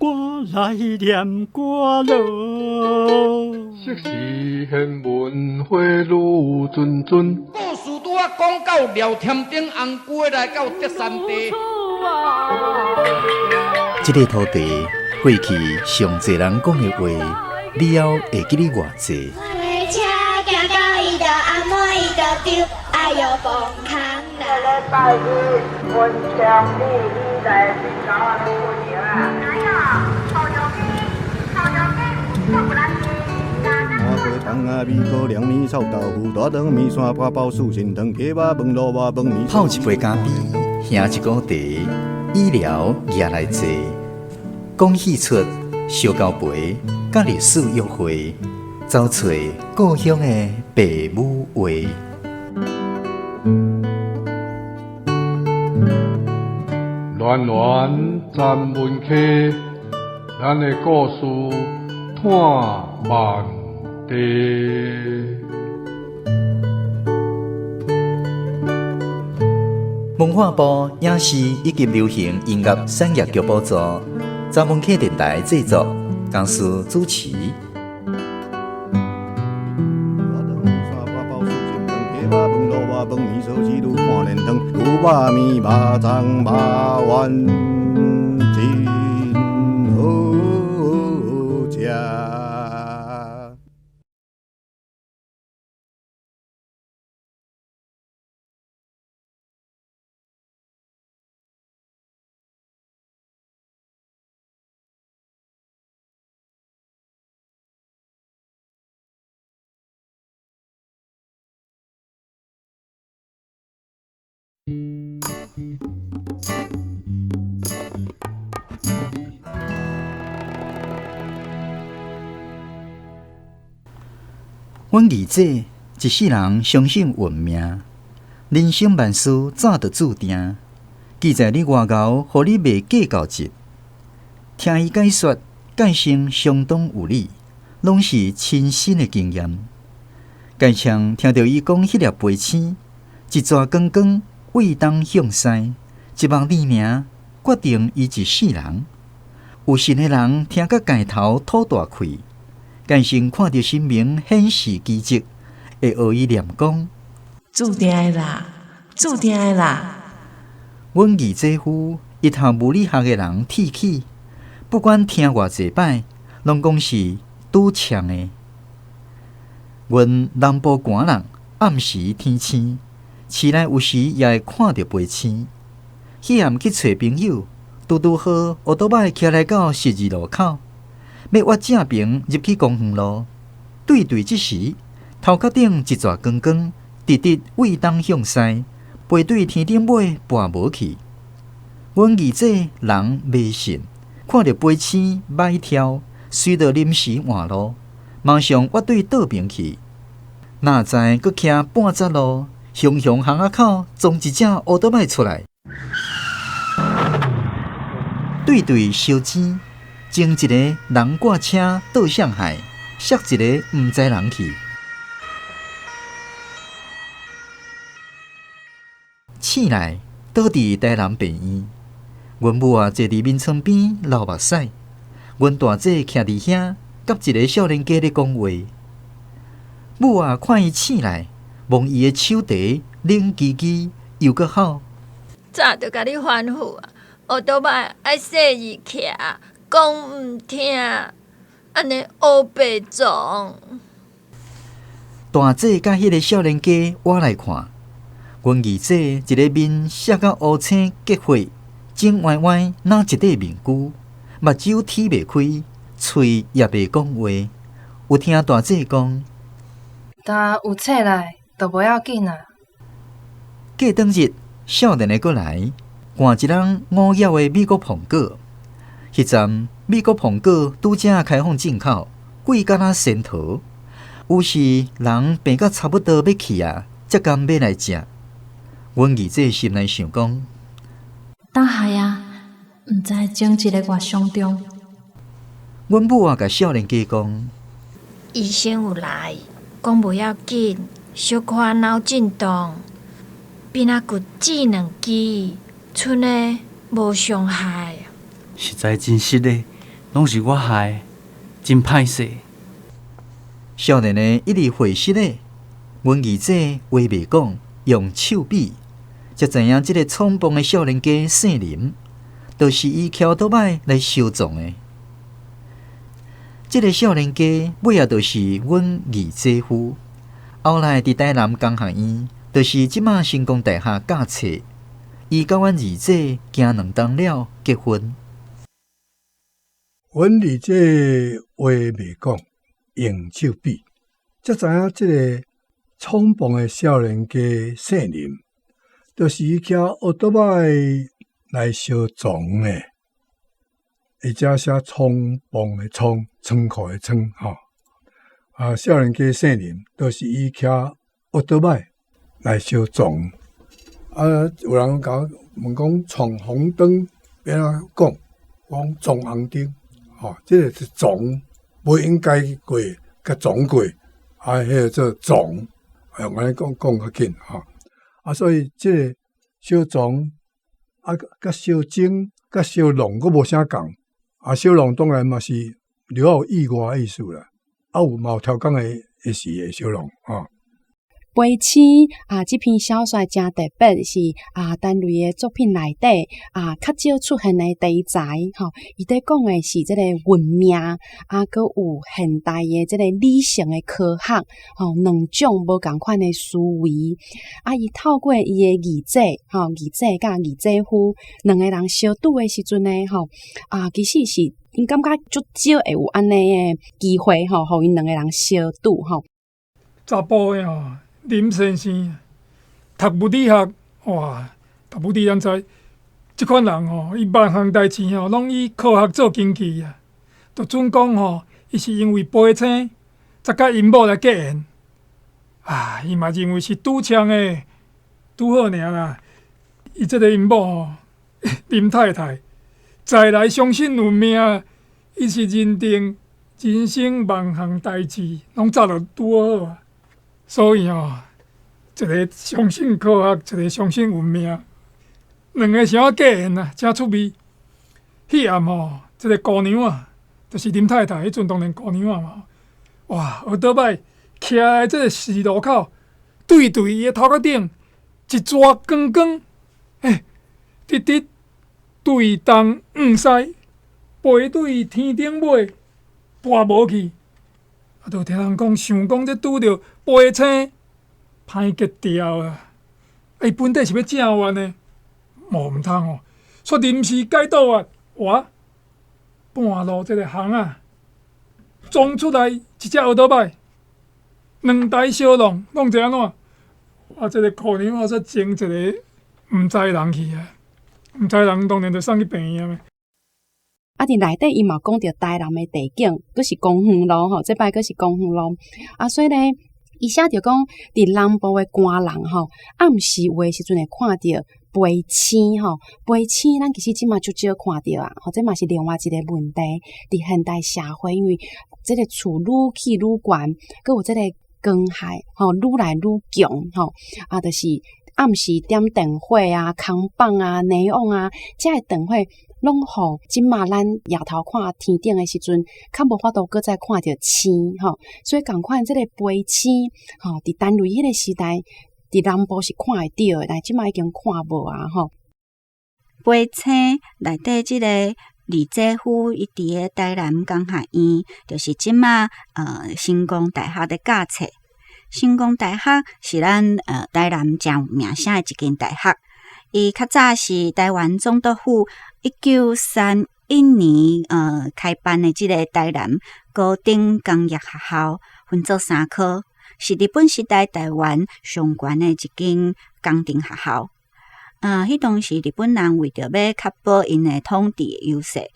我來念歌囉。昔時玄文花愈谆谆。故事拄仔講到廖添丁紅龜來到德山地。這个土地過去上濟人講的話，了後會記得偌濟？拜一，文昌你你來泡一杯咖啡，喝一壺茶，醫療也來坐，講戲出燒交陪，佮歷史約會，走揣故鄉的爸母話。戀戀三文溪，咱的故事伴萬地。文化部影視以及流行音樂產業局補助，三文溪電台製作，公司主持。阮二姐一世人相信運命，人生萬事早就注定。記在你外敖，予你袂計較一。聽伊解說，解釋相當有理，攏是親身的經驗。蓋像聽著伊講彼粒飛星，一逝光光為東向西，一目爾爾，決定伊一世人。有信的人聽甲蓋頭吐大氣。蓋先看著神明顯示奇蹟，會學伊念講：注定的啦，注定的啦。阮二姐夫伊讀物理學的人鐵齒，不管聽偌濟擺，攏講是拄嗆的。阮南部寒人，暗時天星，市內有時也會看著飛星。彼暗去揣朋友，拄拄好，烏托邦騎來到十字路口。欲越正爿入去公園路，對對這時，頭殼頂一逝光光，直直為東向西，飛對天頂尾跋無去。阮二姐人迷信，看著飛星歹跳，隨著臨時換路，馬上越對倒爿去。哪知閣騎半截路，雄雄巷仔口撞一隻烏托邦出來，對對燒錢。前一个人掛車倒向海，摔一个毋知人去。醒來倒佇台南病院，阮母啊坐佇眠床邊流目屎，阮大姐徛佇遐，佮一個少年家咧講話。母啊看伊醒來，摸伊的手蹄冷吱吱，又閣吼：早就共你吩咐啊，烏托邦愛細膩騎。講毋聽，按呢烏白撞。大姐佮彼个少年家倚來看，阮二姐一个面赤甲烏青結血，腫歪歪，若一塊面具，目睭睇袂開，喙也袂講話。有聽大姐講，但有醒來就無要緊啊。過當日，少年的閣來，換一籠五葉的美國蘋果。彼陣美國蘋果拄才開放進口，貴甲若仙桃。有時人病甲差不多欲去啊，才甘買來食。阮二姐心內想講：膽害啊，毋知前一个月傷重。阮母啊，共少年家講：醫生有來，講無要緊，小可腦震盪，邊仔骨折兩支，賰呢無傷害。實在真失禮，攏是我害，真歹勢。少年的一直回失咧，阮二姐話袂講，用手比，才知影這个創磅的少年家姓林，就是伊騎歐多擺來相撞的。這个少年家尾仔就是阮二姐夫，後來佇台南工學院，就是這馬成功大學教冊。伊佮阮二姐行兩冬了結婚。阮二姐話袂講，用手比，才知影這个創磅的少年家姓林，就是伊騎歐多擺來相撞的，而且寫倉磅的倉，倉庫的倉，吼。啊，少年家姓林，就是伊騎歐多擺來相撞。啊，有人共我問講闖紅燈，欲按怎講？講撞紅燈，吼，這个是撞，無應該過，共撞過，啊，彼个做撞，用按呢講講較緊，吼。啊，所以這个相撞，啊，佮相爭、佮相弄，閣無啥仝。啊，相弄當然嘛是著愛有意外的意思啦。啊，有嘛有超工的時會相弄，吼。飛星啊，這篇小說誠特別，是啊，陳雷的作品內底啊，較少出現的題材吼。伊咧講的是這个運命，啊，閣有現代的這个理性的科學，吼，兩種無仝款的思維。啊，伊透過伊的二姐，吼，二姐佮二姐夫兩个人相拄的時陣呢，吼，啊，其實是𪜶感覺足少會有按呢的機會，吼，予𪜶兩个人相拄，吼。查埔的吼。林先生讀物理學，哇！讀物理咱知，這款人吼，伊萬項代誌吼，攏以科學做根據啊。就準講吼，伊是因為飛星才佮𪜶某來結緣。啊，伊嘛認為是拄槍的，拄好爾啦。伊這个𪜶某吼，林太太，再來相信運命，伊是認定人生萬項代誌攏早就拄好啊。所以吼，一个相信科學，一个相信運命，兩个啥結緣啊，誠趣味。彼暗吼，這个姑娘啊，就是林太太，彼陣當然姑娘啊嘛。哇，歐多擺徛佇這个十字路口，對對伊的頭殼頂一逝光光，欸，直直對東向西，飛對天頂尾，跋無去。啊，就聽人講，想講這拄著飛星，歹結掉啊！伊本底是欲正彎的，無毋通哦，煞臨時改倒啊，哇！半路這个巷仔，撞出來一隻歐多擺，兩台相撞，弄成按怎？啊，這个姑娘啊，煞前一个毋知人去啊，毋知人當然就送去病院啊。啊，佇內底伊嘛講著台南的地景，閣是公園路吼，這擺閣是公園路。啊，所以咧，伊寫著講，佇南部的寒人吼，暗時有的時陣會看著飛星吼，飛星咱其實這馬足少看著啊，吼，這嘛是另外一个問題。佇現代社會，因為這个厝愈起愈懸，閣有這个光害吼，愈來愈強吼，啊，就是暗時點燈火啊、空放啊、霓虹啊，這个燈火攏予這馬咱抬頭看天頂的時陣，較無法度閣再看著星吼，所以仝款這个飛星吼，佇陳雷彼个時代，佇南部是看會著的，但這馬已經看無啊吼。飛星內底這個二姐夫，伊佇个台南工學院，就是這馬成功大學咧教冊。成功大學是咱台南誠有名聲的一間大學。伊較早是臺灣總督府1931年開辦的這个台南高等工業學校，分做三科，是日本時代臺灣上懸的一間工程學校。彼當時日本人為著欲確保𪜶的統治優勢，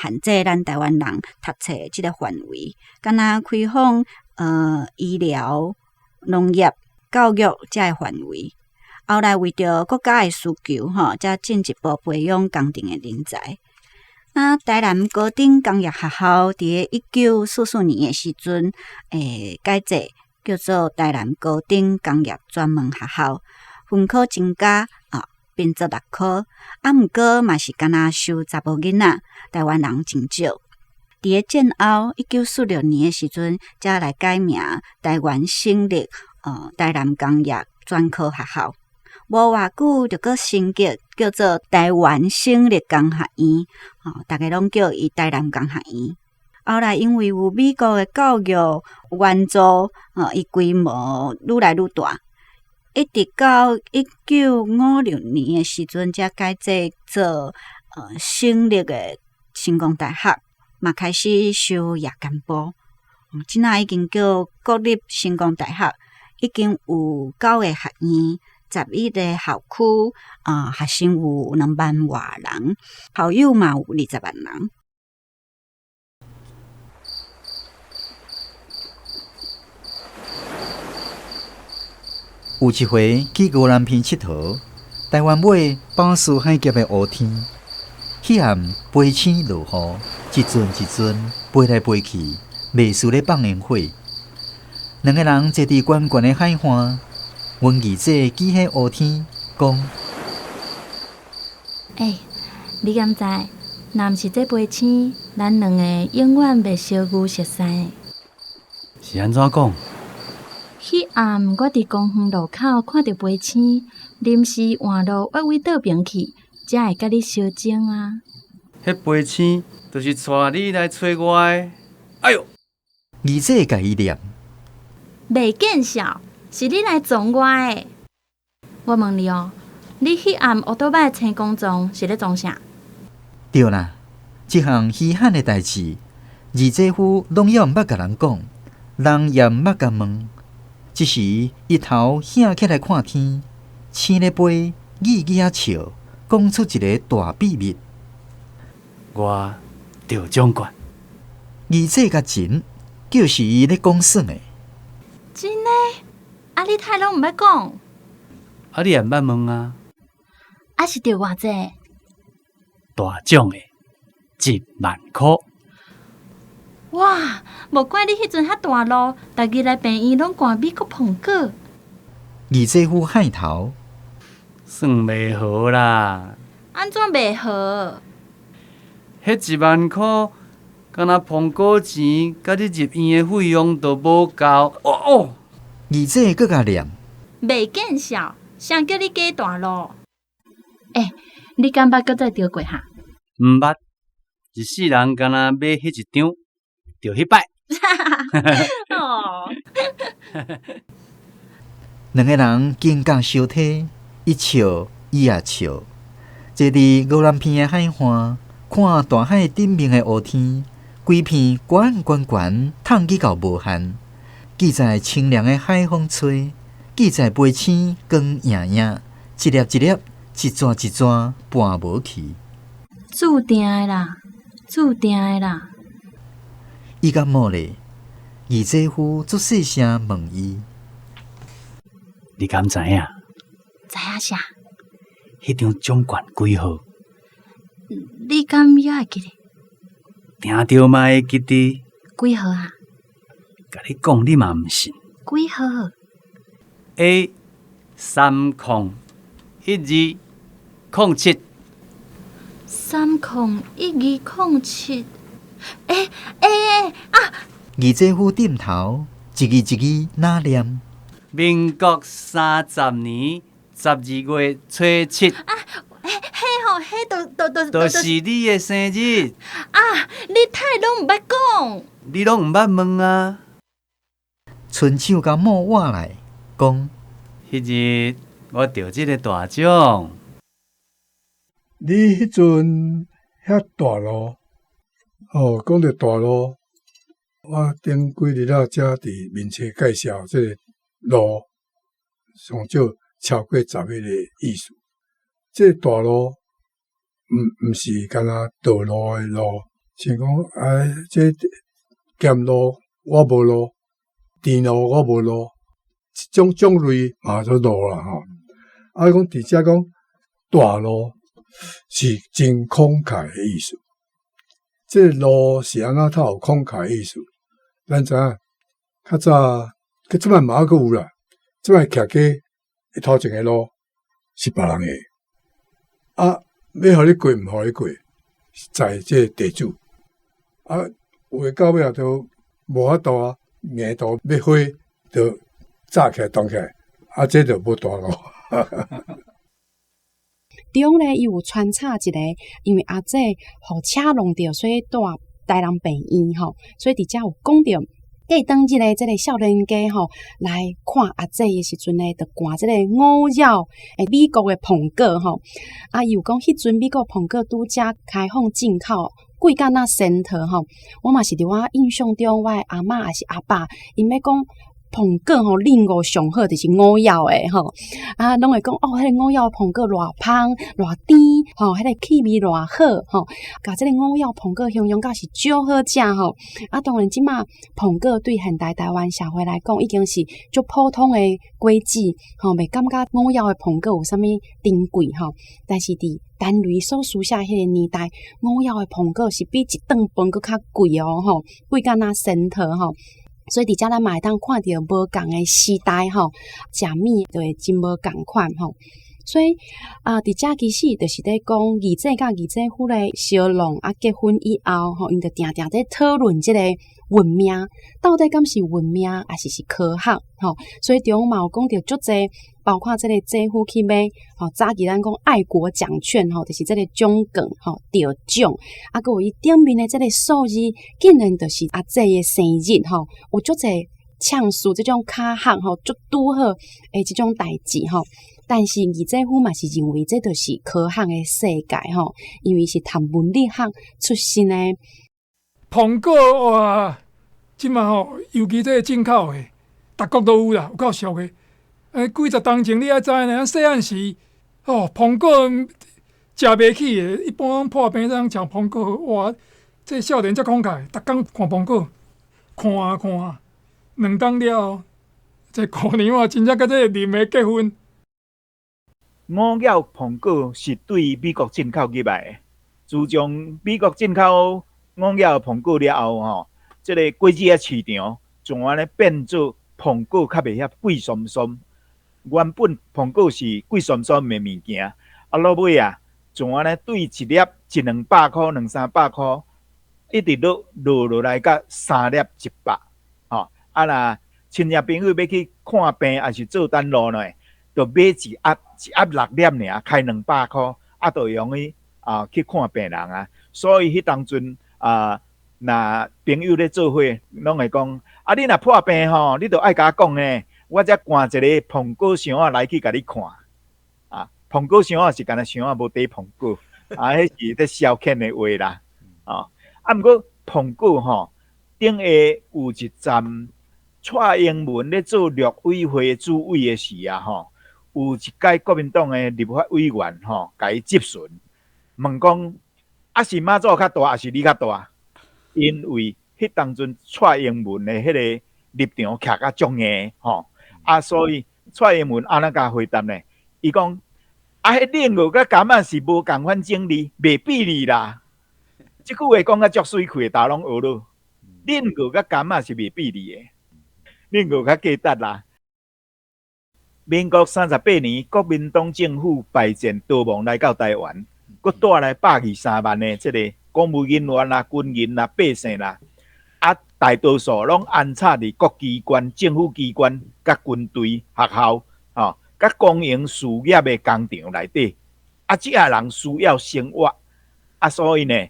限制咱臺灣人讀冊的這个範圍，敢若開放醫療、農業、教育這个範圍。後來為著國家的需求，吼，才進一步培養工程的人才。啊，台南高等工業學校佇1944年的時陣，改制叫做台南高等工業專門學校，分科增加啊，變做六科。啊，毋過嘛是敢若收查某囡仔，臺灣人真少。佇咧戰後1946年的時陣，才來改名臺灣省立臺南工業專科學校。無偌久就閣升級叫做臺灣省立工學院，吼，逐家攏叫伊臺南工學院。後來因為有美國的教育援助，伊規模愈來愈大，一直到1956年的時陣，才改制做省立的成功大學，嘛開始收夜間部。這下已經叫國立成功大學，已經有九個學院，11個校區，啊，學生有2萬外人，校友嘛有20萬人。有一回去宜蘭坪𨑨迌，台灣尾巴士海峽的烏天，彼暗飛星落雨，一陣一陣飛來飛去，袂輸咧放煙火。兩个人坐佇懸懸的海岸，阮二姐舉彼烏天，講：欸，你敢知？若毋是這飛星，咱兩个永遠袂相遇熟似。是按怎講？彼暗，我佇公園路口看著飛星，臨時換路越位倒爿去，才會佮你相爭啊！彼飛星就是帶你來揣我的。哎喲！二姐共伊念，袂見笑，是你來撞我的。我問你哦，你彼暗烏桌擺青光撞是咧創啥？對啦，這項稀罕的代誌，二姐夫攏猶毋捌共人講，人也毋捌共問。這時，伊頭掀起來看天，星咧飛，語語仔笑，講出一个大秘密。我得獎券。二姐共真，就是伊咧講耍的。真的？啊，你太攏毋捌講？啊，你也毋捌問啊？啊，是得偌濟？大獎的，1萬箍。哇！無怪你彼陣遐大路，逐日來病院攏掛美國蘋果。二姐夫害頭，算袂好啦。按怎袂好？彼1萬箍，敢若蘋果錢，佮你入院的費用都無夠。哦哦，二姐閣共念，袂見笑，誰叫你假大路？欸，你敢捌閣再著過哈？毋捌，一世人敢若買彼一張。就彼擺，哦，兩个人肩胛相貼，伊笑，伊也笑。坐佇宜蘭坪的海岸，看大海頂面的烏天，規片懸懸懸，透去到無限。記在清涼的海風吹，記在飛星光影影，一粒一粒，一逝一逝，伴無去。注定的啦，注定的啦。伊敢無咧？二姐夫足細聲問伊：你敢知影？知影啥？彼張獎券幾號？你敢猶會記得？定著嘛會記得。幾號啊？共你講，你嘛毋信。幾號？A 301207。301207。欸欸欸啊！二姐夫點頭，一字一字哪念？民國30年12月初7。啊，彼吼，彼都都都就是你的生日。啊！你太攏毋捌講，你攏毋捌問啊？伸手共某挽來，講：彼日我著這个大獎。你彼陣遐大路。哦，講著大路，我頂幾日仔才佇面冊介紹這个路，上少超過10个意思。這個大路，毋是干焦道路的路，像講啊，這鹹路我無路，甜路我無路，這種種類嘛做路啦吼。啊，講佇遮講大路是真慷慨的意思。這个路是按怎透有慷慨的意思？咱知影，較早，佮這擺嘛猶閣有啦。這擺徛街頭前的路是別人的，啊，欲予你過毋予你過，在這个地主。啊，有的到尾仔都無法度啊，硬度欲花就紮起來凍起來，啊，這就無大路。中咧，伊有穿插一個，因為阿姐予車弄著，所以蹛台南病院吼，所以佇遮有講著，過當日咧，這個少年家吼來看阿姐的時陣咧，就捾這個五柜的美國的蘋果吼，啊，伊有講彼陣美國蘋果拄才開放進口，貴甲若仙桃吼，我嘛是佇我印象中，我的阿嬤抑是阿爸，𪜶欲講蘋果吼，恁五上好就是五柜的吼，啊，攏會講哦，彼個五柜蘋果偌芳偌甜吼，彼個氣味偌好吼，共這個五柜蘋果形容甲是足好食吼。啊，當然這馬蘋果對現代台灣社會來講，已經是足普通的果子吼，袂感覺五柜的蘋果有啥物珍貴吼。但是佇陳雷所書寫彼個年代，五柜的蘋果是比一頓飯閣較貴哦吼，貴甲若仙桃吼。所以佇遮咱嘛會當看著無仝的時代吼，食物就會真無仝款吼。所以啊，佇遮其實就是咧講二姐佮二姐夫咧相弄啊，結婚以後吼，𪜶就定定咧討論這個運命，到底敢是運命，抑是是科學吼？所以中嘛有講著足濟，包括這個姐夫去買吼，早期咱講愛國獎券吼，就是這個獎券吼得獎，啊，閣有伊頂面的這個數字，竟然就是阿姐的生日吼，有足濟嗆事這種巧合吼，足拄好的這種代誌吼。但是二姐夫嘛是認為這就是科學的世界吼，因為是讀物理學出身的。蘋果哇，這馬吼，尤其這個進口的，逐國都有啦，有夠俗的。欸，幾十冬前你愛知呢，咱細漢時，哦，蘋果食袂起的，一般破病人食蘋果，哇，這少年遮慷慨，逐工看蘋果，看啊看啊，兩冬了後，這姑娘啊，真正佮這個林的結婚。五柜蘋果是對美國進口入來的。自從美國進口五柜蘋果了後，吼，這個果子仔市場就按呢變做蘋果較袂遐貴鬆鬆。原本蘋果是貴鬆鬆的物件，啊，落尾啊，就按呢對一粒一兩百箍、兩三百箍，一直落落落來到三粒一百，吼。啊，若親戚朋友欲去看病，抑是做等路呢，就買一盒，一盒六粒爾，開兩百箍，啊，就用去啊去看病人啊。所以彼當陣啊，若朋友咧做伙，攏會講啊，你若破病吼，你著愛共我講呢，我才捾一個蘋果箱仔來去共你看。啊，蘋果箱仔是干焦箱仔無佇蘋果，啊，彼是咧消遣的話啦。啊，啊，毋過蘋果吼，頂下有一站蔡英文咧做陸委會主委的時啊，吼。有一屆國民黨的立法委員吼，共伊質詢，問講啊是媽祖較大，抑是你較大？因為彼當陣蔡英文的彼個立場徛較足硬吼，啊，所以蔡英文按怎共回答呢？伊講啊，彼蓮藕佮柑仔是無仝款種類，袂比擬啦。這句話講甲足媠氣，大家攏學咯。蓮藕佮柑仔是袂比擬的，蓮藕較價值啦。民國38年，國民黨政府敗戰逃亡來到台灣，閣帶來百二三萬的這個公務人員啦、軍人啦、百姓啦，啊，大多數攏安插佇各機關、政府機關、佮軍隊、學校，吼，佮公營事業的工廠內底，啊，這下人需要生活，啊，所以呢，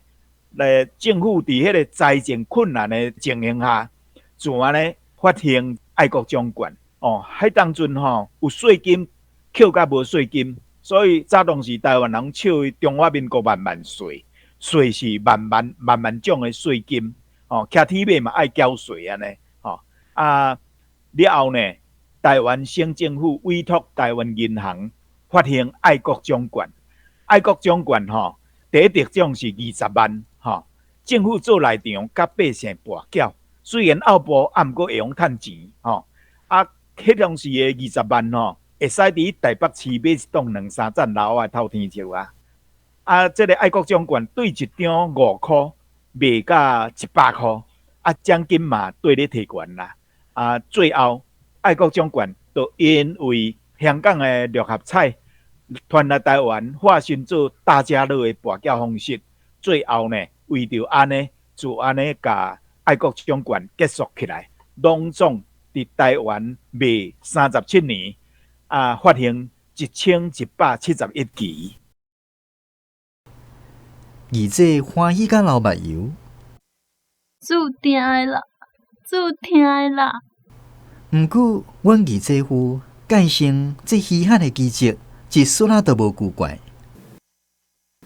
來政府佇彼個財政困難的情形下，就按呢發行愛國獎券。哦，彼當陣吼有稅金，扣佮無稅金，所以早當時台灣人笑伊中華民國萬萬稅，稅是萬萬萬萬種的稅金，哦，騎鐵馬嘛愛繳稅按呢，吼啊了後呢，台灣省政府委託台灣銀行發行愛國獎券，愛國獎券吼，第一得獎是二十萬，吼，政府做內場佮百姓跋筊，雖然拗步，啊毋過會用趁錢，吼啊。彼當時的二十萬吼，會使佇台北市買一棟兩三層樓的透天厝啊！啊，這個愛國獎券對一張五箍賣到一百箍，啊，獎金嘛綴咧提懸啦。啊，最後愛國獎券就因為香港的六合彩傳來台灣，化身做大家樂的跋筊方式，最後呢，為著按呢，就按呢，共爱国奖券结束起来，拢总伫台湾卖37年，啊，发行1171期。二姐欢喜甲流目油。注定的啦，注定的啦。毋过，阮二姐夫介成这稀罕的奇迹，一丝仔都无古怪。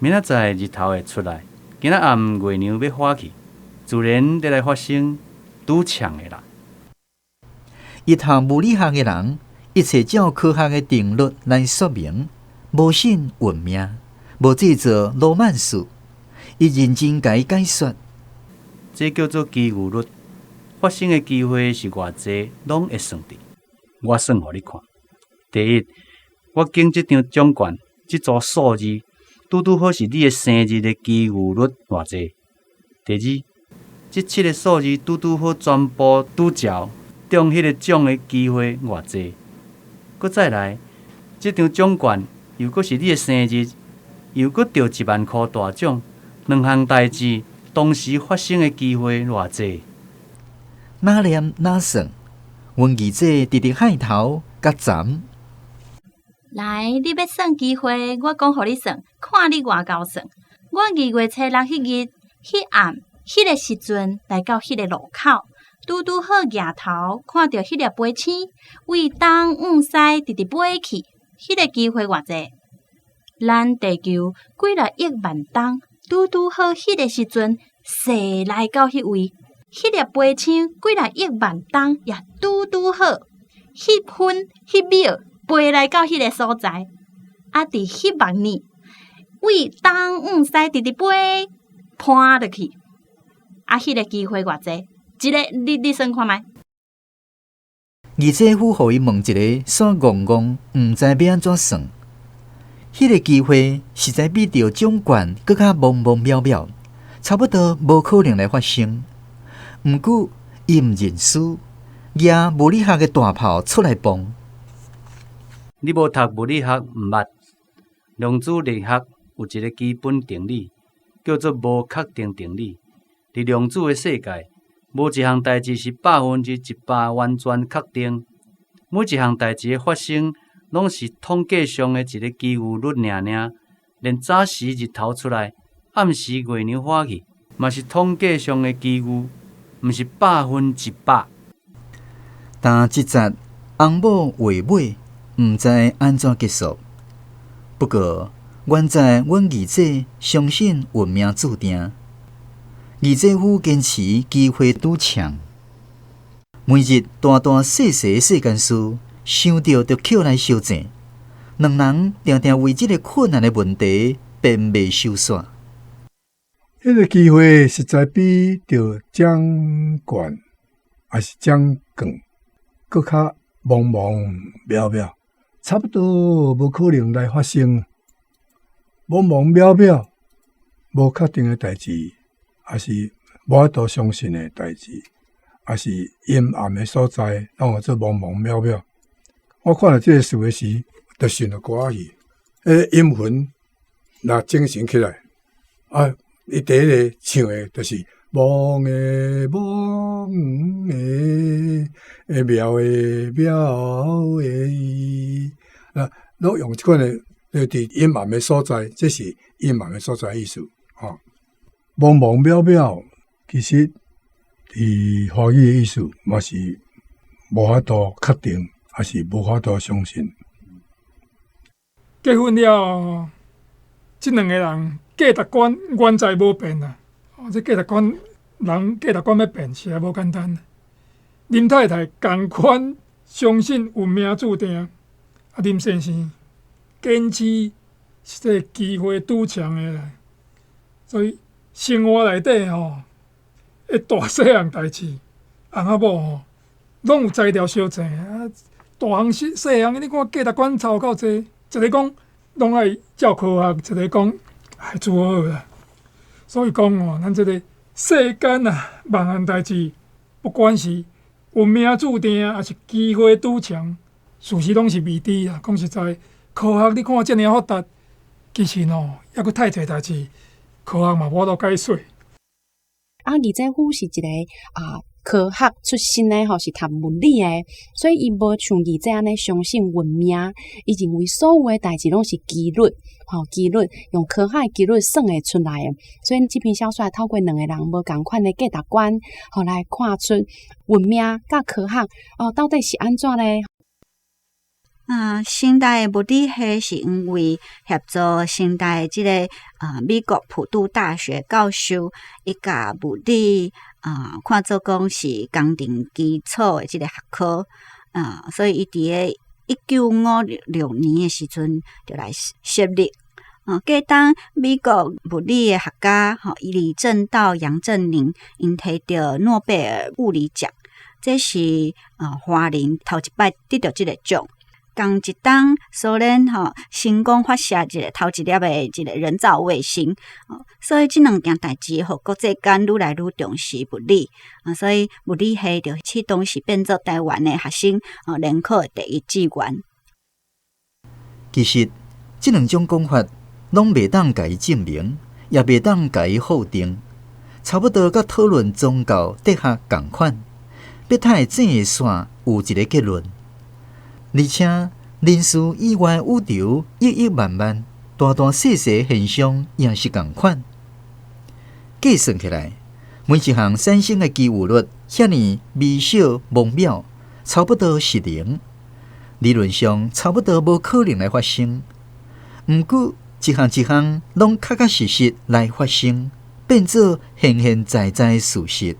明仔载日头会出来，今仔暗月娘欲化去，自然得来发生拄呛的啦。伊读物理学的人，一切照科学的定律来说明，无信运命，无制造罗曼史。伊认真共伊解说，这叫做机遇率，发生的机会是偌济，拢会算伫。我算予你看。第一，我拣这张奖券，这组数字拄拄好是你的生日的机遇率偌济。第二，这七个数字拄拄好全部拄照中彼个奖的机会偌济。阁再来，这张奖券又阁是你的生日，又阁著一万箍大奖。两项代志同时发生的机会偌济？哪念哪算，阮二姐直直害头佮欉。来，你欲算机会，我讲予你算，看你偌𠢕算。我2月初6彼日，彼暗，彼个时阵来到彼个路口，拄拄好举头看著彼粒飞星，为东往西直直飞去，彼个机会偌济？咱地球几若亿万冬。拄拄好，彼个时阵，踅来到彼位，彼粒飞星几若亿万冬也拄拄好，彼分彼秒飞来到彼个所在。啊，伫彼目呢，为东往西直直飞，攀落去。啊，彼个机会偌济？这个你你算看觅。二姐夫予伊问一个，煞戆戆，毋知欲按怎算。彼个机会实在比著奖券阁较茫茫渺渺，差不多无可能来发生。毋过伊毋认输，举物理学的大炮出来磅。你无读物理学毋捌，量子力学有一个基本定理，叫做无确定定理。伫量子的世界，无一项代志是100%完全确定，每一项代志的发生，拢是统计上的一个机遇率尔尔，连早时日头出来，暗时月娘化去，嘛是统计上的机遇，毋是100%。但这节翁某话尾，毋知按怎结束。不过，原在阮二姐相信运命注定。二姐夫坚持机会拄呛，每日大大细细世间事，想著就捡来相争。两人定定为这个困难的问题辩袂收煞。彼个机会实在比著奖券，抑是奖券，阁较茫茫渺渺，差不多无可能来发生。茫茫渺渺，无确定的代志，抑是无法度相信的代志，抑是阴暗的所在，拢号做茫茫渺渺。我看著这个词的时，就想著歌仔戏，彼个阴魂若精神起来，啊，伊第一个唱的就是茫的茫的，会渺的渺的，啊，拢用这款的，就伫阴暗的所在，这是阴暗的所在意思，吼。茫茫渺渺，其实伫华语的意思嘛是无法度确定，抑是无法度相信。结婚了后，这两个人价值观原在无变啊。哦，这价值观人价值观欲变，实在无简单。林太太仝款相信运命注定，啊，林先生坚持是这个机会拄呛的啦。所以生活内底吼，的大细项代志，翁仔某吼，拢有才调相济啊。大项细细项，你看价值观差有够济，一个讲拢爱照科学，一个讲爱做好啦。所以讲吼，咱这个世间啊，万项代志，不管是运命注定，抑是机会拄呛，事实拢是未知啊。讲实在，科学你看遮尔发达，其实吼，犹阁太济代志，科学嘛无法度解说。啊，二姐夫是一个科學出身的吼，是讀物理的，所以伊無像二姐按呢相信運命，伊認為所有的代誌攏是機率，吼，機率用科學的機率算會出來的。所以這篇小說透過兩个人無仝款的價值觀，吼，來看出運命佮科學哦，到底是按怎咧？啊，成大的物理系是因為協助成大的這个美國普渡大學教授，伊共物理看做講是工程基礎的這个學科啊，所以伊佇个1956年的時陣就來設立。啊，過當美國物理的學家吼李政道、楊振寧，𪜶提著諾貝爾物理獎，這是華人頭一擺得著這个獎。仝一冬，蘇聯吼成功發射一个頭一粒的一个人造衛星，所以這兩件代誌，予國際間愈來愈重視物理，啊，所以物理系就佇當時變做臺灣的學生聯考的第一志願。其實，這兩種講法攏袂當共伊證明，也袂當共伊否定，差不多佮討論宗教、哲學仝款，欲透這个線有一个結論。而且，人事以外宇宙億億萬萬、大大細細現象也是仝款。計算起來，每一項產生的機會率遐爾微小微渺，差不多是零。理論上差不多無可能來發生。毋過，一項一項攏確確實實來發生，變做現現在在的事實。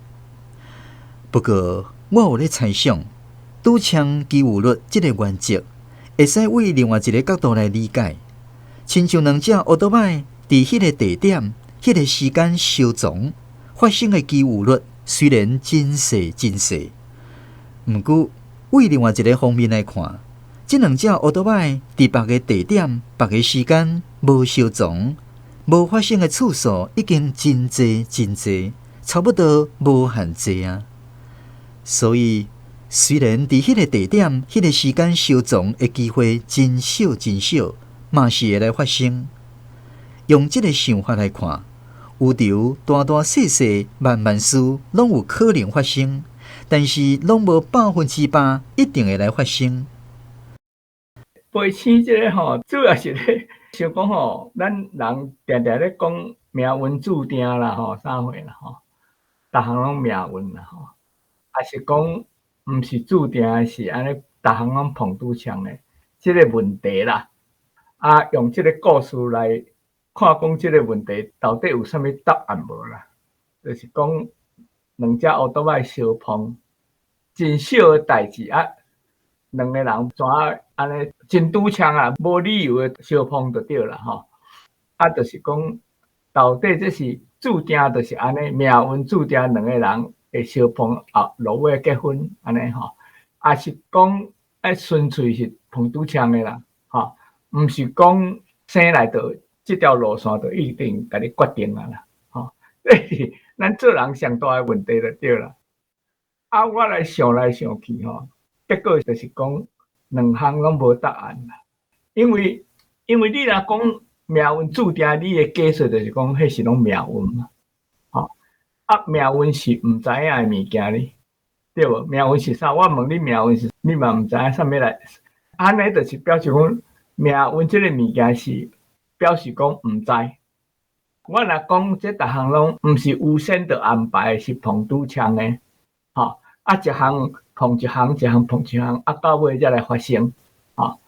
不過，我有咧猜想，拄槍機會率這个原則，會使對另外一个角度來理解。親像兩隻歐多擺佇彼个地點、彼个時間相撞發生的機會率，雖然真細真細，毋過對另外一个方面來看，這兩隻歐多擺佇別个地點、別个時間無相撞、無發生的次數，已經真濟真濟，差不多無限濟啊。所以，雖然佇彼个地點、彼个時間相撞的機會真少真少，嘛是會來發生。用這个想法來看，宇宙大大細細、萬萬事攏有可能發生，但是攏無100%一定會來發生。飛星這个吼，主要是咧想講吼，咱人定定咧講命運注定啦吼，啥貨啦吼，逐項攏命運啦吼，抑是講毋是注定的是按呢，逐項攏碰拄槍的這个問題啦。啊，用這个故事來看講這个問題到底有啥物答案無啦？就是講兩隻烏多擺相碰，真小的代誌啊，兩个人怎按呢真拄槍啊，無理由的相碰就對啦吼。啊，就是講到底這是注定，就是按呢命運注定兩個人會相碰啊，落尾結婚按呢吼，抑是講愛純粹是碰拄槍的啦，吼，毋是講生來就這條路線就一定共你決定啊啦，吼，這是咱做人上大的問題就對啦。啊，我來想來想去吼，結果就是講兩項攏無答案啦。因為你若講命運注定，你的假說就是講，彼是攏命運嘛，吼。啊，命運是毋知影的物件呢，對無？命運是啥？我問你，命運是，你嘛毋知影啥物來。按呢就是表示講命運這个物件是表示講毋知。我若講這逐項攏毋是預先就安排，是碰拄槍的，吼。啊，一項碰一項，一項碰一項，啊，到尾才來發生，吼。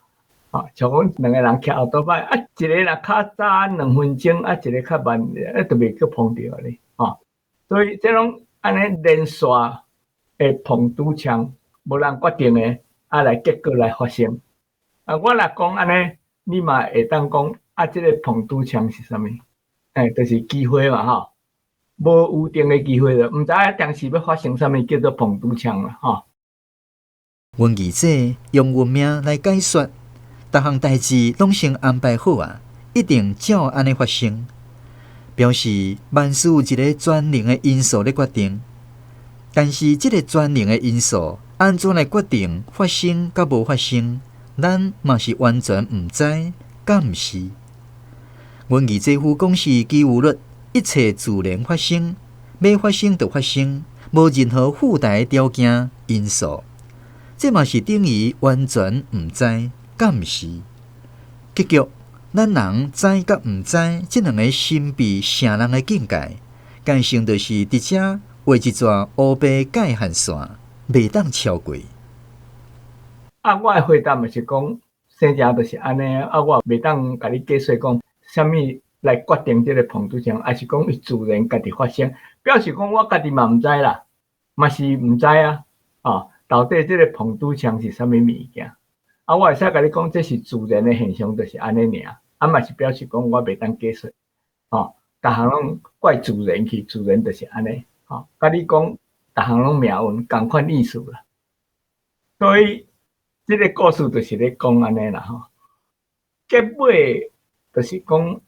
吼，像講兩个人騎後桌擺，啊，一個若較早2分鐘，啊，一個較慢，啊，就袂閣碰著咧，吼。所以這攏按呢連續會碰拄槍，無人決定的，啊，來結果來發生。啊，我若講按呢，你嘛會當講，啊，這个碰拄槍是啥物？欸，就是機會嘛，吼，無預定的機會了，毋知影當時欲發生啥物叫做碰拄槍啦，吼。阮二姐用運命來解說，逐項代誌攏先安排好啊，一定照按呢發生，表示萬事有一个全能的因素咧決定。但是這个全能的因素按怎來決定發生佮無發生，咱嘛是完全毋知，敢毋是？阮二姐夫講是機會率，一切自然發生，欲發生就發生，無任何附帶條件因素。這嘛是等於完全毋知，敢毋是？結局，咱人知佮毋知，這兩个神秘聖人的境界，感性就是佇遮畫一逝烏白界限線，袂當超過。啊，我的回答嘛是講，生成就是按呢，啊，我袂當共你解釋講，啥物來決定這個膨拄牆，抑是講伊自然家己發生，表示講我家己嘛毋知啦，嘛是毋知啊，哦，到底這個膨拄牆是啥物物件？啊，我會使共你講，這是自然的現象，就是按呢爾，啊嘛是表示講我袂當解釋，哦，逐項攏怪自然去，自然就是按呢，吼，佮你講，逐項攏命運仝款意思啦。所以，這个故事就是咧講按呢啦，吼。結尾就是講，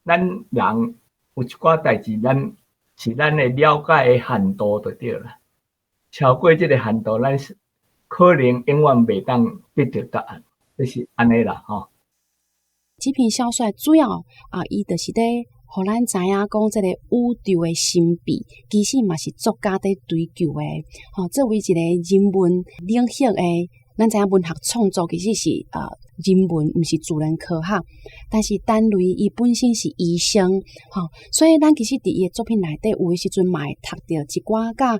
咱人有一寡代誌，咱是咱的了解的限度就對啦。超過這个限度，咱是可能永遠袂當得著答案，就是按呢啦，吼。這篇小說主要啊，伊就是咧，予咱知影講，這个宇宙的神秘，其實嘛是作家佇追求的。吼，作為一个人文領域的，咱知影文學創作其實是人文，毋是自然科學。但是陳雷伊本身是醫生，吼，所以咱其實佇伊的作品內底，有的時陣嘛會讀著一寡佮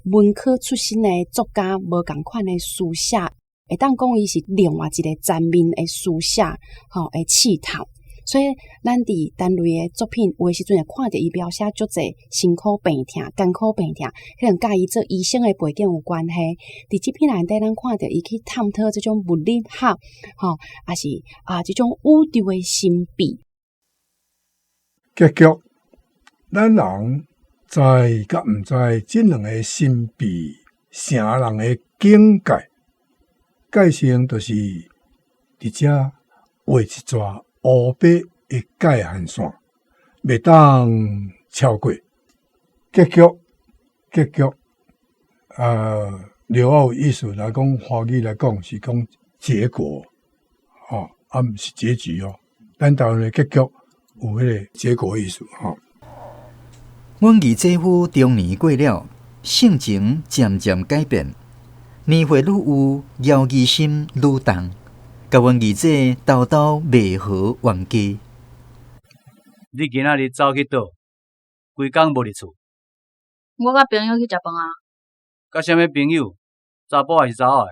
文科出身的作家無仝款的書寫，會當講伊是另外一個層面的書寫，吼的刺頭。所以，咱佇陳雷的作品有的時陣會看著伊描寫足濟辛苦病痛、艱苦病痛，可能佮伊做醫生的背景有關係。佇這篇內底，咱看著伊去探討這種物理學，吼，抑是啊這種宇宙的神秘。結局，咱人知佮毋知這兩个神秘聖人的境界，界線就是佇遮畫一逝烏白的界限線，袂當超過。結局，結局，了有意思來講，華語來講是講結果，吼，啊，毋是結局哦。咱台灣的結局有彼个結果意思，吼。阮二姐夫中年過了，性情漸漸改變，年歲愈有，枵疑心愈重，共阮二姐兜兜罵和冤家。你今仔日走去佗？規工無佇厝。我佮朋友去食飯啊。佮啥物朋友？查埔抑是查某的？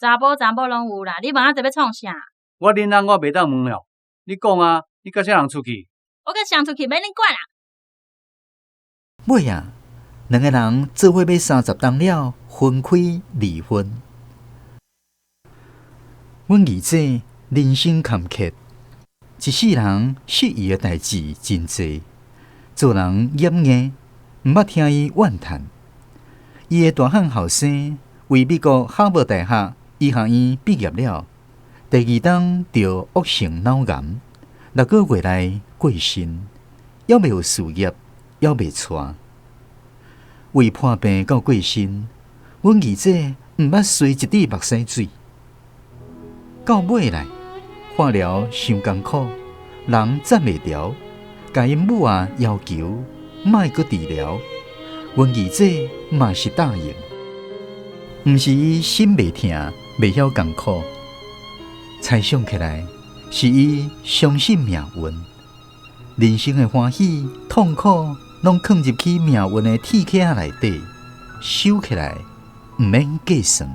查埔查某攏有啦。你問啊這欲創啥？我恁翁我袂當問了。你講啊，你佮啥人出去？我佮誰出去免恁管啦。尾啊，兩个人做伙欲30冬了，分開離婚。阮二姐人生坎坷，一世人失意的代誌真濟，做人掩硬，毋捌聽伊怨嘆。伊的大漢後生為美國哈佛大學醫學院畢業了，第二冬著惡性腦癌，6個月內過身，猶未有事業，猶未娶。為破病到過身，阮二姐毋捌隨一滴目屎水。到尾來，化療傷艱苦，人站袂牢，共𪜶母仔要求莫閣治療，阮二姐嘛是答應。毋是伊心袂疼，袂曉艱苦，猜想起來是伊相信命運，人生的歡喜、痛苦，攏囥入去命運的鐵盒內底，收起來，毋免計算。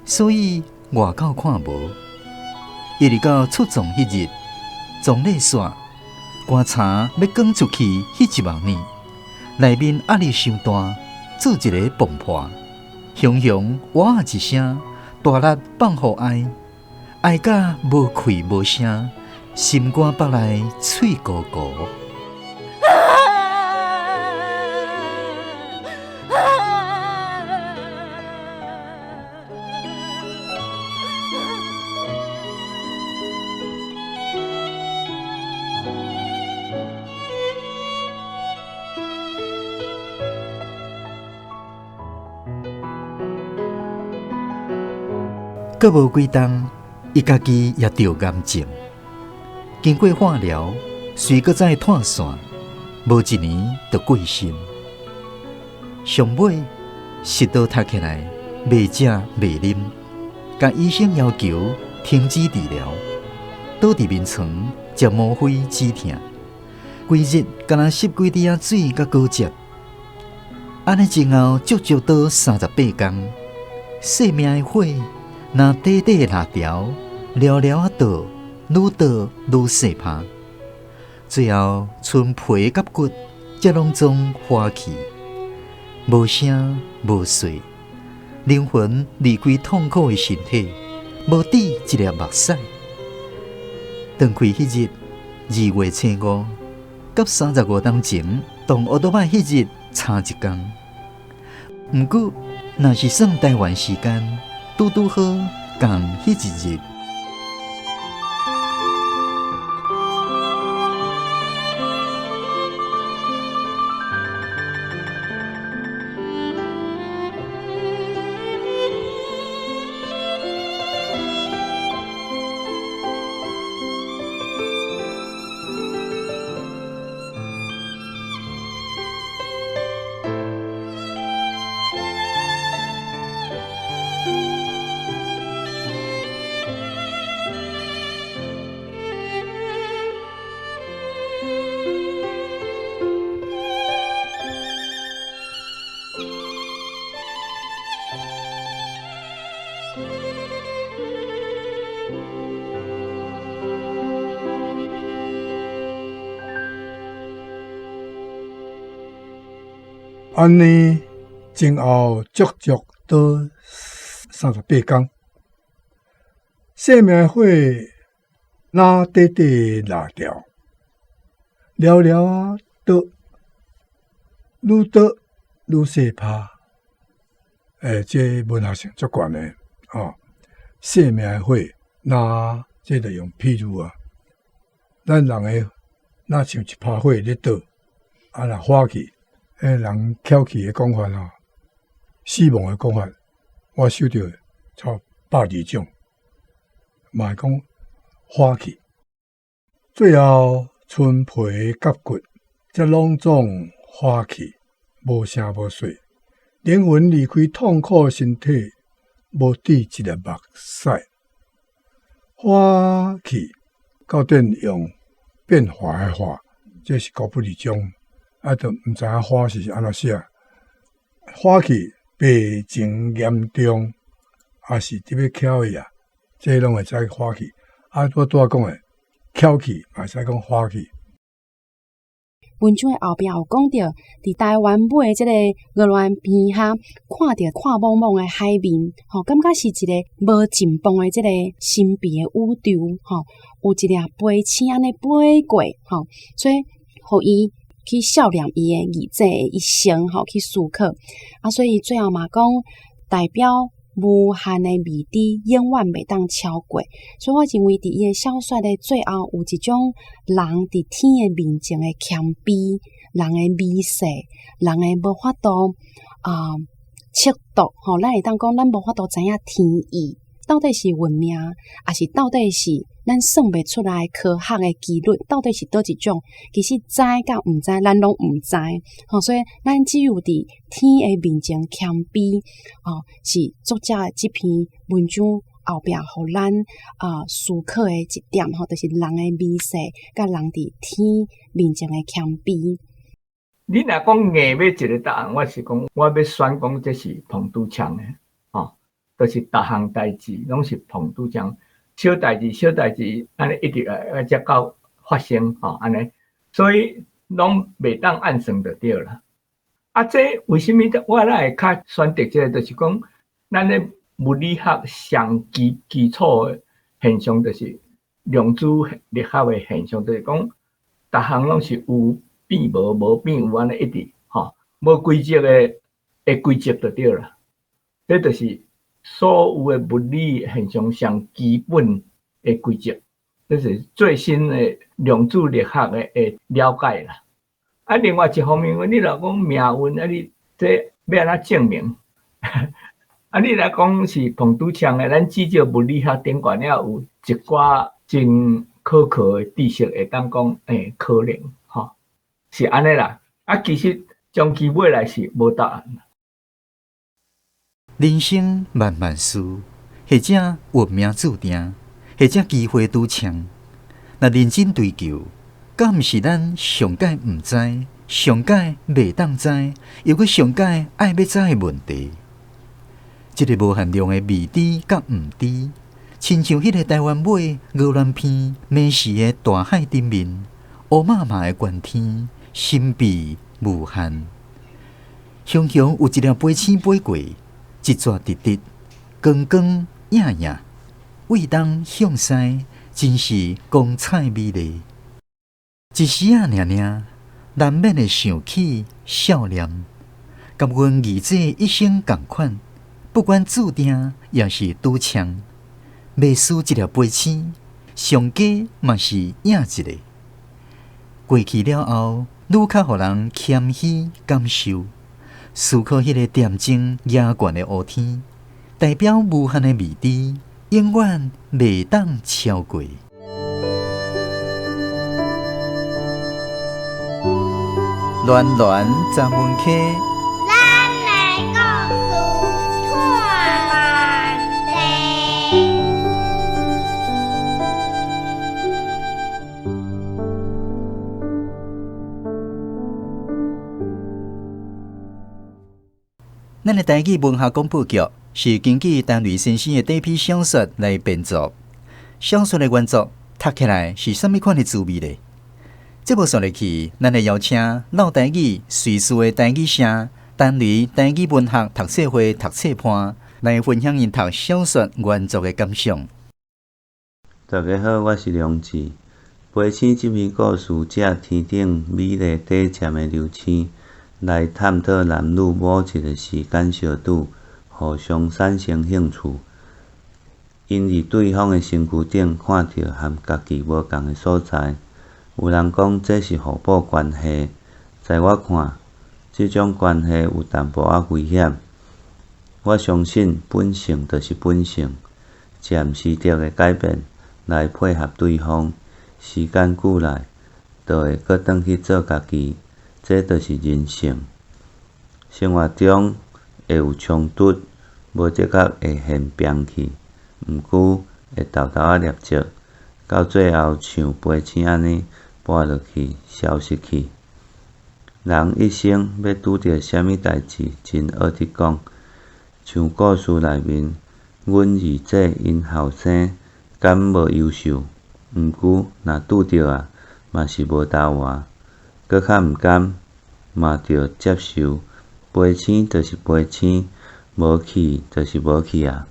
所以外口看無，一直到出葬彼日，葬禮煞，棺材欲扛出去彼一目呢，內面壓力傷大，做一个爆破，雄雄哇一聲，大力放予哀，哀甲無氣無聲，心肝腹內碎糊糊。閣無幾冬，伊家己也著癌症。經過化療，隨閣再脫線，無一年就過身。上尾食道讀起來，袂食袂啉，共醫生要求停止治療，倒佇眠床食嗎啡止疼，規日敢若吸幾滴仔水佮果汁。按呢前後足足倒38工，生命的火若短短的蠟條，寥寥仔倒，愈倒愈細拍，最後賰皮佮骨，才攏總化去，無聲無息，靈魂離開痛苦的身體，無滴一粒目屎。斷氣彼日，2月初5，佮35冬前，動烏多擺彼日差一工。毋過，若是算台灣時間，拄拄好仝彼一日。按呢前後足足倒38工，生命的火若短短蠟條，寥寥仔倒，愈倒愈細拍。這文學性足懸的哦。生命的火，若這就用譬喻啊，咱人的若像一拍火咧倒，啊若火去。彼人巧氣的講法吼，死亡的講法，我收著超120種，嘛會講火去。最後，賰皮佮骨，才攏總化去，無聲無息，靈魂離開痛苦的身體，無滴一粒目屎。化去，到底用變化的化，這是高不二種。啊，就毋知影火是按怎寫，火去病情嚴重，抑是伫欲翘伊啊，這攏會使火去。啊，我拄仔講的翹去，嘛會使講火去。文章的後壁有講著，佇台灣尾的這個鵝鑾鼻下，看著闊莽莽的海面，吼，感覺是一個無盡磅的這個神秘的宇宙，吼，有一粒飛星按呢飛過，吼，所以予伊去笑念伊的二姐的一生，吼，去思考。啊，所以最後嘛講，代表無限的未知，永遠袂當超過。所以我認為，佇伊的小說的最後，有一種人佇天的面前的謙卑，人的微細，人的無法度啊測度，吼，咱會當講，咱無法度知影天意到底是運命，抑是到底是咱算袂出來科學的機率，到底是佗一種？其實知佮毋知，咱攏毋知。吼，所以咱只有佇天的面前謙卑，吼，是作者的這篇文章後壁予咱思考的一點，吼，就是人的微細，佮人佇天面前的謙卑。你若講硬欲一个答案，我是講我欲選講這是彭拄槍的，吼，就是逐項代誌攏是彭拄槍。小代誌、小代誌，按呢一直愛才到發生吼，按呢，所以攏袂當按算就對啦。啊，這為啥物我哪會較選擇這個？就是講，咱的物理學上基基礎的現象，就是量子力學的現象，就是講，逐項攏是有變無，無變有，按呢一直吼，無規則的的規則就對啦。這就是所有的物理現象上基本的規則，這是最新的量子力學的了解啦。啊，另外一方面，你若講命運，啊，你這欲按怎證明？啊，你若講是彭拄槍的，咱至少物理學頂懸也有一寡真可靠的知識會當講，可能吼。是按呢啦。啊，其實長期尾來是無答案。人生萬萬事，或者運命注定，或者機會拄衝。若認真追求，敢毋是咱上蓋毋知、上蓋袂當知，猶閣上蓋愛欲知的問題？這个無限量的未知佮毋知，親像彼个台灣尾鵝鑾鼻美食的大海頂面，烏麻麻的懸天，神秘無限。雄雄有一粒飛星飛過，一逝直直，光光影影，為東向西，真是光彩美麗。一時仔爾爾，難免會想起少年，佮阮二姐一生仝款。不管注定抑是拄衝，袂輸一粒飛星，上加嘛是贏一个。過去了後，愈較予人謙虛感受，思考彼个恬靜野懸的烏天，代表無限的未知，永遠袂當超過。巒巒閘門溪。咱的台語文學廣播劇是根據陳雷先生的短篇小說來編作，小說的原作讀起來是啥物款的滋味呢？節目煞落去，咱來邀請老台語瑞士的台語社陳雷台語文學讀冊會讀冊伴來分享𪜶讀小說原作的感想。大家好，我是梁志。飛星這篇故事借天頂美麗短暫的流星，來探討男女某一个時間相拄，互相產生興趣。𪜶佇對方的身軀頂看著和家己無仝的所在。有人講這是互補關係，在我看，這種關係有淡薄仔危險。我相信本性就是本性，暫時著會改變來配合對方。時間久來，就會閣轉去做家己。這就是人性。生活中會有衝突，無的確會現變去，毋過會沓沓仔攝著，到最後像飛星按呢跋落去，消失去。人一生欲拄著啥物代誌，真僫得講。像故事內面，阮二姐𪜶後生敢無優秀，毋過若拄著啊，嘛是無焦活。閣較毋甘，嘛著接受，飛星就是飛星，無去就是無去啊。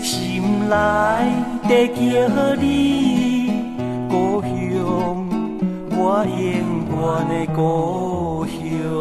心內在叫你故鄉。我永遠的故鄉。